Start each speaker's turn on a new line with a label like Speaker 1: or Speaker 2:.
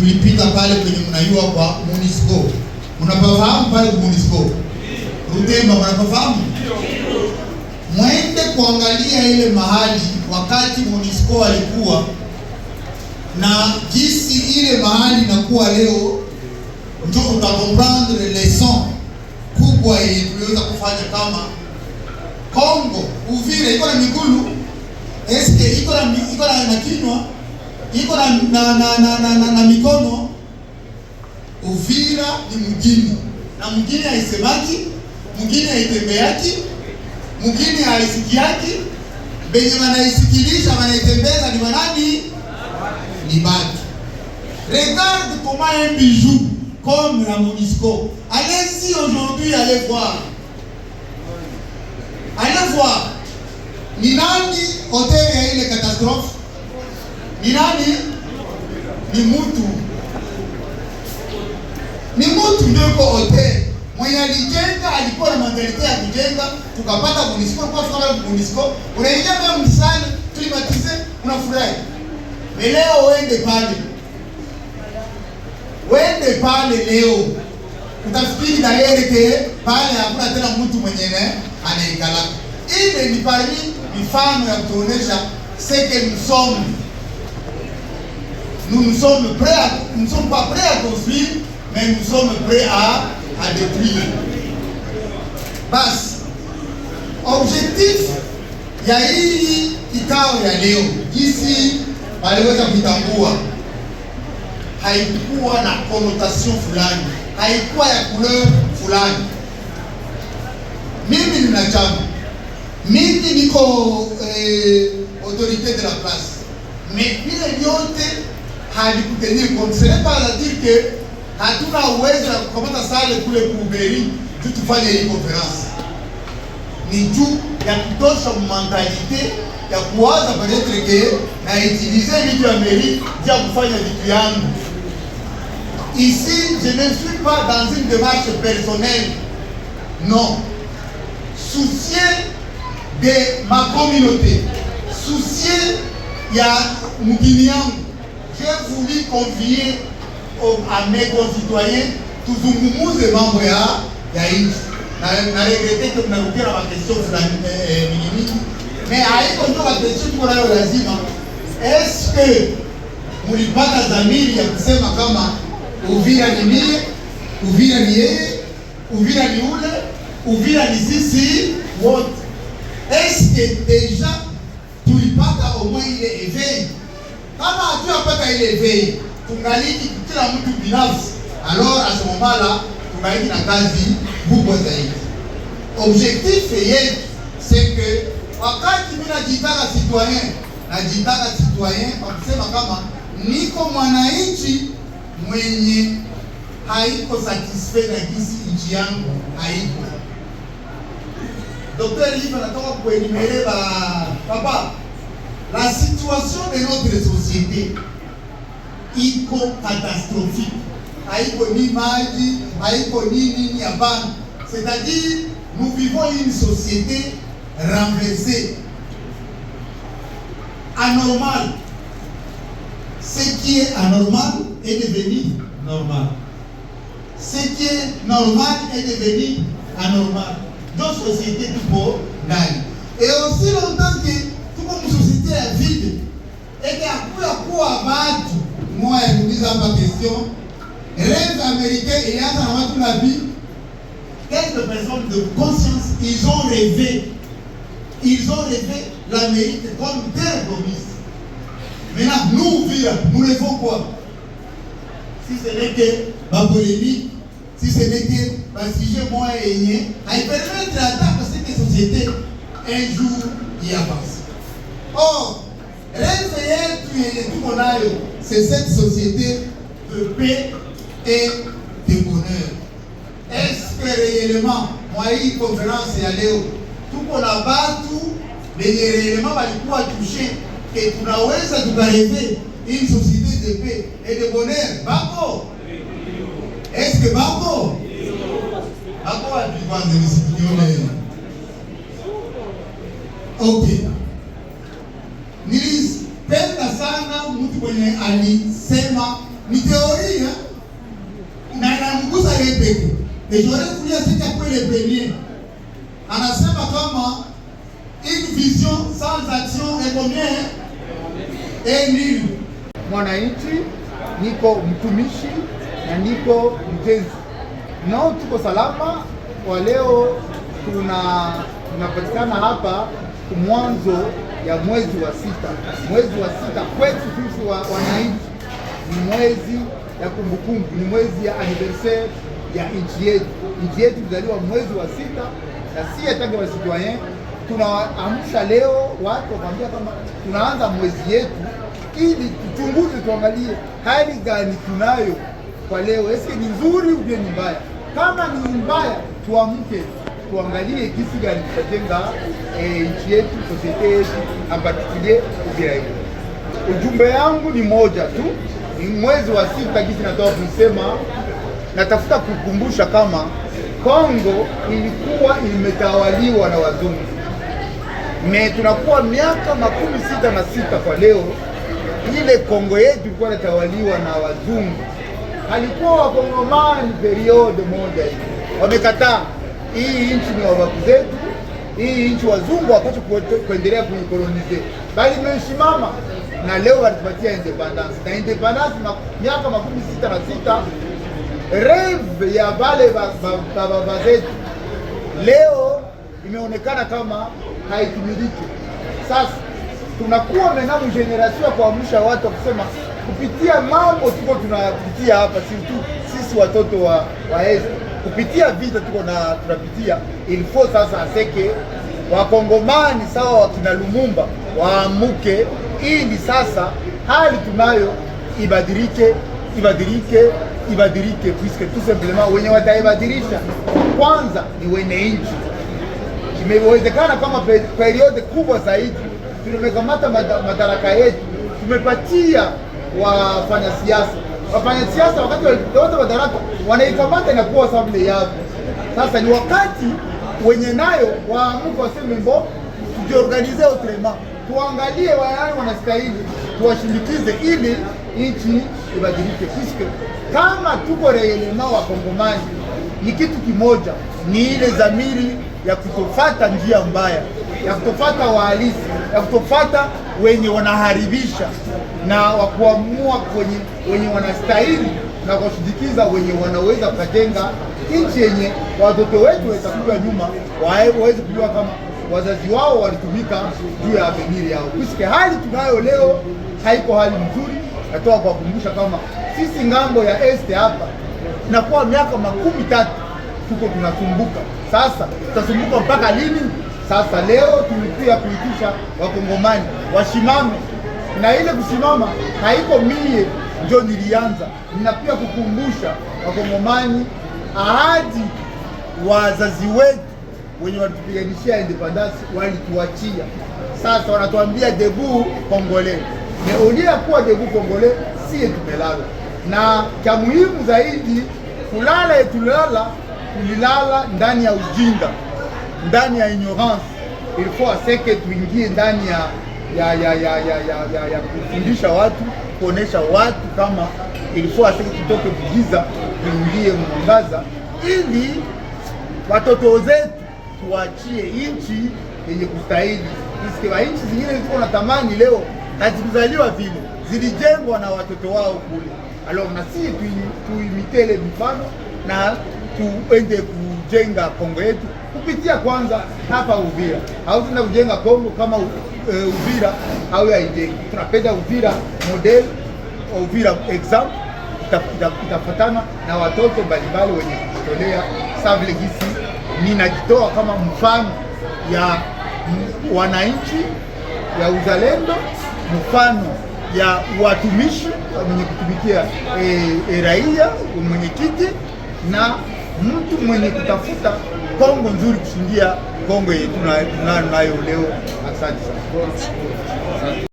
Speaker 1: Tulipita pale kwenye mnayua kwa MONUSCO. Mnapafahamu pale kwa MONUSCO? Rutemba mnapafahamu? Mwende kuangalia ile mahali wakati MONUSCO alikuwa na jinsi ile mahali inakuwa leo, ndio utacomprendre leçon kubwa yenye tuliweza kufanya kama Kongo. Uvira iko na migulu, eske iko na kinywa, iko na mikono? Uvira ni mgini, na mgini haisemaki, mgini haitembeaki, mgini haisikiaki. Benye wanaisikiliza, wanaitembeza ni wanani? Ni batu. Regarde comment un bijou comme la MONUSCO. Allez-y aujourd'hui, allez voir. Allez voir. Ni nani auteur ya ile catastrophe? Ni nani? Ni mutu. Ni mutu ndio yuko auteur. Mwenye alijenga alikuwa na mentalité ya kujenga, tukapata MONUSCO kwa sababu MONUSCO unaingia kwa mu salle climatisée, unafurahi. Mais leo uende pale, wende pale leo utafikiri d'ailleurs que pale hakuna tena mtu mwenye anaikalaka. Ile ni parmi mifano ya kutuonesha ce que nous sommes. Nous nous sommes prêts à, nous ne sommes pas prêts à construire, mais nous sommes prêts à détruire. Basi, objectif ya hii kikao ya leo, jinsi waliweza kuitambua, haikuwa na connotation fulani, haikuwa ya couleur fulani. Mimi nina chama, mimi niko autorité de la place, mais vile vyote havikutenir compte. Ce n'est pas à dire que hatuna uwezo ya kukamata salle kule kuuberi juu tufanye hii conférence, ni juu ya kutosha mentalité ya kuwaza peut-être que na utiliser vitu ya mairie juu ya kufanya vitu yangu. Ici, je ne suis pas dans une démarche personnelle. Non. Soucieux de ma communauté, soucieux ya mugini yangu, j'ai voulu convier à mes concitoyens tuzungumuze mambo ya nchi. Na regretter que mnarukia na maquestion fulani mingi mingi, mais haiko ndio maquestion tuko nayo lazima. Est-ce que mulipata dhamiri ya kusema kama Uvira ni mie, Uvira ni yeye, Uvira ni ule, Uvira ni sisi wote? Est-ce que déjà tulipata au moins ile éveil? Kama hatuyapata ile éveil, tungaliki kila mtu binafsi, alors à ce moment-là tungaliki na kazi kubwa zaidi. Objectif yetu, c'est que wakati mimi najitaka citoyen, najitaka citoyen kwa kusema kama niko mwananchi mwenye haiko satisfait na gisi nchi yangu haiko. Docteur Yves anatoka kuénumérer ba papa, la situation de notre société iko catastrophique, haiko ni maji, haiko ni nini, hapana. C'est-à-dire nous vivons une société renversée, anormale. Ce qui est anormal est devenu normal. Ce qui est normal est devenu anormal. Dans société tupo ndani. Et aussi longtemps que tuko mu société ya vide, eke akuya kuwa batu moya kuuliza hapa question, rêve américain ilianza na watu ngapi? Quelques personnes de conscience, ils ont rêvé. Ils ont rêvé l'Amérique comme terre promise. Maintenant, nous, Uvira, nous rêvons quoi? Si ce n'est que ma polémique, si ce n'est que ma sujet moi yenye, haipermettre hata que cette société un jour y avance. Or, rêve yetu yenye tuko nayo, c'est cette société de paix et de bonheur. Est-ce que réellement, mwa hii conférence ya leo, tuko na batu benye réellement balikuwa touché que tunaweza tukarêver une société de paix et de bonheur? Bako? Est-ce que bako? Bako wapi kwanza nisikione? Okay. Nilipenda sana mtu mwenye alisema Ni théorie na inamgusa yeye peke. Et j'aurais voulu à ce qu'après le premier anasema kama une vision sans action est combien? Est nulle.
Speaker 2: Mwananchi, niko mtumishi na niko mjenzi. No, tuko salama kwa leo. Tunapatikana hapa mwanzo ya mwezi wa sita. Mwezi wa sita kwetu sisi wananchi ni mwezi ya kumbukumbu, ni mwezi ya anniversaire ya nchi yetu. Nchi yetu ilizaliwa mwezi wa sita, na si en tant que citoyen tunaamsha leo watu wakwambia kama tunaanza mwezi yetu ili tuchunguze, tuangalie hali gani tunayo kwa leo, eske ni nzuri au ni mbaya? Kama ni mbaya, tuamke tuangalie jinsi gani tutajenga nchi yetu, société yetu, en particulier Uvira yetu. Ujumbe yangu ni moja tu, ni mwezi wa sita, gisi natoka kusema, natafuta kukumbusha kama Kongo ilikuwa imetawaliwa na wazungu, mais tunakuwa miaka 66 kwa leo, ile Kongo yetu ilikuwa inatawaliwa na wazungu. Alikuwa wakongomani période moja hivi wamekataa hii nchi ni wababu zetu, hii nchi wazungu wapashe kuendelea kuicoloniser, bali imesimama na leo walitupatia indépendance na indépendance miaka 66, rêve ya wale baba zetu leo imeonekana kama haitimiliki. Sasa tunakuwa mena génération ya kuamsha watu wa kusema kupitia mambo tuko tunapitia hapa, surtout sisi watoto wa Est, kupitia vita tuko na tunapitia, il faut sasa aseke wakongomani sawa wakina Lumumba waamuke, ili sasa hali tunayo ibadilike, ibadilike, ibadilike, puisque tout simplement wenye wataibadilisha kwanza ni wenye nchi. Imewezekana kama période kubwa zaidi tumekamata madaraka yetu, tumepatia wafanya siasa. Wafanya siasa wakati walipata madaraka wanaikamata inakuwa sable yao. Sasa ni wakati wenye nayo waamuke, waseme mbo tujiorganiser autrement, tuangalie wayani wanastahili, tuwashindikize ili nchi ibadilike, puisque kama tuko réellement Wakongomani ni kitu kimoja, ni ile zamiri ya kutofata njia mbaya, ya kutofata wahalisi, ya kutofata wenye wanaharibisha na wakuamua kwenye wenye wanastahili na kuwashindikiza wenye wanaweza kujenga nchi yenye watoto wetu watakuja nyuma waweze kujua kama wazazi wao walitumika juu ya avenir yao. Puisque hali tunayo leo haiko hali nzuri. Natoka kuwakumbusha kama sisi ngambo ya Est hapa tunakuwa miaka 30 tuko tunasumbuka. Sasa tutasumbuka mpaka lini? Sasa leo tulikuya kuitisha wakongomani washimame, na ile kusimama haiko mie njo nilianza, ninakuya kukumbusha wakongomani ahadi wazazi wetu wenye walitupiganishia indépendance walituachia. Sasa wanatuambia debout congolais, mais au lieu ya kuwa debout congolais, sie tumelala, na cha muhimu zaidi kulala yetulala, tulilala ndani ya ujinga, ndani ya ignorance. Il faut aseke tuingie ndani ya kufundisha watu, kuonesha watu kama il faut aseke tutoke kugiza tuingie mwangaza, ili watoto zetu tuachie nchi yenye kustahili. Puisque wa nchi zingine ziko na tamani leo hazikuzaliwa vile, zilijengwa na watoto wao kule. Alors na sisi tuimiter ile mfano na tuende kujenga Kongo yetu kupitia kwanza hapa Uvira. Hautenda kujenga Kongo kama Uvira au haijengi. Tunapenda Uvira modèle, Uvira exemple itafatana na watoto mbalimbali wenye kujitolea sawa vile gisi ninajitoa kama mfano ya wananchi ya uzalendo, mfano ya watumishi mwenye kutumikia raia, mwenyekiti na mtu mwenye kutafuta Kongo nzuri kushindia Kongo yetu tunayo nayo leo. Asante sana.